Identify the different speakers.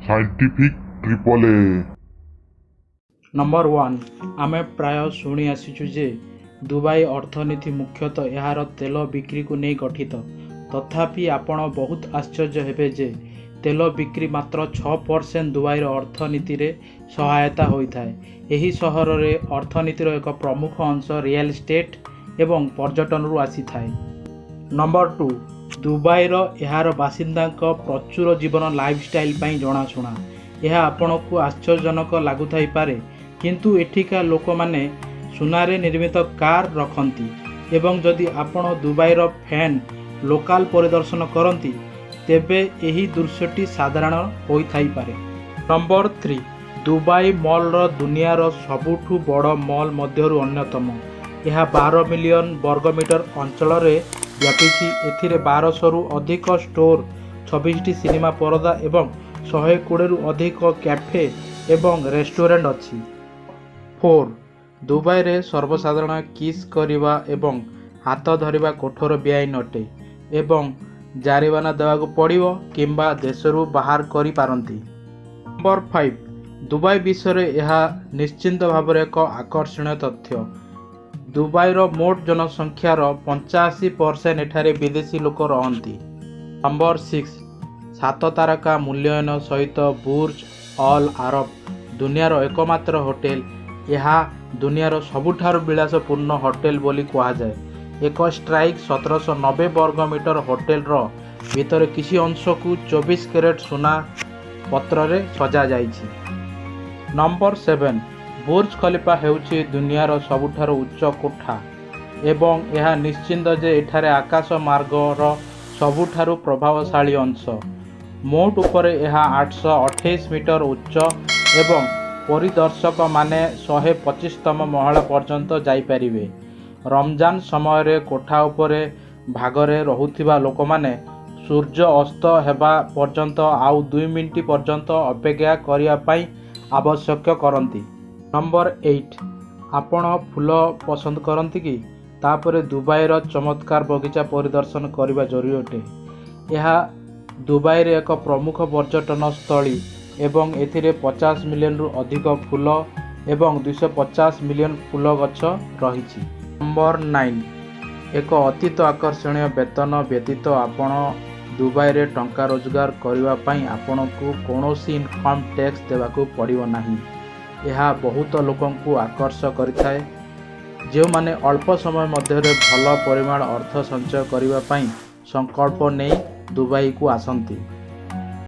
Speaker 1: Scientific triple A.
Speaker 2: Number 1। ଆମେ ପ୍ରାୟ ଶୁଣି ଆସିଛୁ ଯେ ଦୁବାଇ ଅର୍ଥନୀତି ମୁଖ୍ୟତଃ ଏହାର ତେଲ ବିକ୍ରିକୁ ନେଇ ଗଠିତ। ତଥାପି ଆପଣ ବହୁତ ଆଶ୍ଚର୍ଯ୍ୟ ହେବେ ଯେ ତେଲ ବିକ୍ରି ମାତ୍ର 6% ଦୁବାଇର ଅର୍ଥନୀତିରେ ସହାୟତା ହୋଇଥାଏ। ଏହି ସହରରେ ଅର୍ଥନୀତିର ଏକ ପ୍ରମୁଖ ଅଂଶ ରିଅଲ ଇଷ୍ଟେଟ୍ ଏବଂ ପର୍ଯ୍ୟଟନରୁ ଆସିଥାଏ। ନମ୍ବର 2। ଦୁବାଇର ଏହାର ବାସିନ୍ଦାଙ୍କ ପ୍ରଚୁର ଜୀବନ ଲାଇଫଷ୍ଟାଇଲ ପାଇଁ ଜଣାଶୁଣା। ଏହା ଆପଣଙ୍କୁ ଆଶ୍ଚର୍ଯ୍ୟଜନକ ଲାଗୁଥାଇପାରେ, କିନ୍ତୁ ଏଠିକା ଲୋକମାନେ ସୁନାରେ ନିର୍ମିତ କାର ରଖନ୍ତି ଏବଂ ଯଦି ଆପଣ ଦୁବାଇର ଫ୍ୟାନ୍ ଲୋକାଲ ପରିଦର୍ଶନ କରନ୍ତି, ତେବେ ଏହି ଦୃଶ୍ୟଟି ସାଧାରଣ ହୋଇଥାଇପାରେ। ନମ୍ବର 3। ଦୁବାଇ ମଲ୍ର ଦୁନିଆର ସବୁଠୁ ବଡ଼ ମଲ୍ ମଧ୍ୟରୁ ଅନ୍ୟତମ। ଏହା 12 ମିଲିୟନ ବର୍ଗମିଟର ଅଞ୍ଚଳରେ ବ୍ୟାପିଛି। ଏଥିରେ 1200ରୁ ଅଧିକ ଷ୍ଟୋର, 26ଟି ସିନେମା ପରଦା ଏବଂ 120ରୁ ଅଧିକ କ୍ୟାଫେ ଏବଂ ରେଷ୍ଟୁରାଣ୍ଟ ଅଛି। 4। ଦୁବାଇରେ ସର୍ବସାଧାରଣ କିସ୍ କରିବା ଏବଂ ହାତ ଧରିବା କଠୋର ବେଆଇନ ଅଟେ ଏବଂ ଜାରିମାନା ଦେବାକୁ ପଡ଼ିବ କିମ୍ବା ଦେଶରୁ ବାହାର କରିପାରନ୍ତି। ନମ୍ବର 5। ଦୁବାଇ ବିଷୟରେ ଏହା ନିଶ୍ଚିତ ଭାବରେ ଏକ ଆକର୍ଷଣୀୟ ତଥ୍ୟ। ଦୁବାଇର ମୋଟ ଜନସଂଖ୍ୟାର 85% ଏଠାରେ ବିଦେଶୀ ଲୋକ ରହନ୍ତି। ନମ୍ବର 6। ସାତ ତାରକା ମୂଲ୍ୟାୟନ ସହିତ ବୁର୍ଜ ଅଲ୍ ଆରବ ଦୁନିଆର ଏକମାତ୍ର ହୋଟେଲ। ଏହା ଦୁନିଆର ସବୁଠାରୁ ବିଳାସପୂର୍ଣ୍ଣ ହୋଟେଲ ବୋଲି କୁହାଯାଏ। ଏକ ଷ୍ଟାଇଲିଶ 1790 ବର୍ଗ ମିଟର ହୋଟେଲର ଭିତରେ କିଛି ଅଂଶକୁ 24 କ୍ୟାରେଟ ସୁନା ପତ୍ରରେ ସଜାଯାଇଛି। ନମ୍ବର 7। ବୁର୍ଜ ଖଲିଫା ହେଉଛି ଦୁନିଆର ସବୁଠାରୁ ଉଚ୍ଚ କୋଠା ଏବଂ ଏହା ନିଶ୍ଚିତ ଯେ ଏଠାରେ ଆକାଶ ମାର୍ଗର ସବୁଠାରୁ ପ୍ରଭାବଶାଳୀ ଅଂଶ। ମୋଟ ଉପରେ ଏହା 828 ମିଟର ଉଚ୍ଚ ଏବଂ ପରିଦର୍ଶକମାନେ 125ତମ ମହଲା ପର୍ଯ୍ୟନ୍ତ ଯାଇପାରିବେ। ରମଜାନ ସମୟରେ କୋଠା ଉପର ଭାଗରେ ରହୁଥିବା ଲୋକମାନେ ସୂର୍ଯ୍ୟ ଅସ୍ତ ହେବା ପର୍ଯ୍ୟନ୍ତ ଆଉ 2 ମିନିଟ୍ ପର୍ଯ୍ୟନ୍ତ ଅପେକ୍ଷା କରିବା ପାଇଁ ଆବଶ୍ୟକ କରନ୍ତି। ନମ୍ବର 8। ଆପଣ ଫୁଲ ପସନ୍ଦ କରନ୍ତି କି? ତାପରେ ଦୁବାଇର ଚମତ୍କାର ବଗିଚା ପରିଦର୍ଶନ କରିବା ଜରୁରୀ ଅଟେ। ଏହା ଦୁବାଇରେ ଏକ ପ୍ରମୁଖ ପର୍ଯ୍ୟଟନ ସ୍ଥଳୀ ଏବଂ ଏଥିରେ 50 ମିଲିୟନରୁ ଅଧିକ ଫୁଲ ଏବଂ 250 ମିଲିୟନ ଫୁଲ ଗଛ ରହିଛି। ନମ୍ବର 9। ଏକ ଅତୀତ ଆକର୍ଷଣୀୟ ବେତନ ବ୍ୟତୀତ ଆପଣ ଦୁବାଇରେ ଟଙ୍କା ରୋଜଗାର କରିବା ପାଇଁ ଆପଣଙ୍କୁ କୌଣସି ଇନକମ୍ ଟ୍ୟାକ୍ସ ଦେବାକୁ ପଡ଼ିବ ନାହିଁ। ଏହା ବହୁତ ଲୋକଙ୍କୁ ଆକର୍ଷ କରିଥାଏ, ଯେଉଁମାନେ ଅଳ୍ପ ସମୟ ମଧ୍ୟରେ ଭଲ ପରିମାଣ ଅର୍ଥ ସଞ୍ଚୟ କରିବା ପାଇଁ ସଂକଳ୍ପ ନେଇ ଦୁବାଇକୁ ଆସନ୍ତି।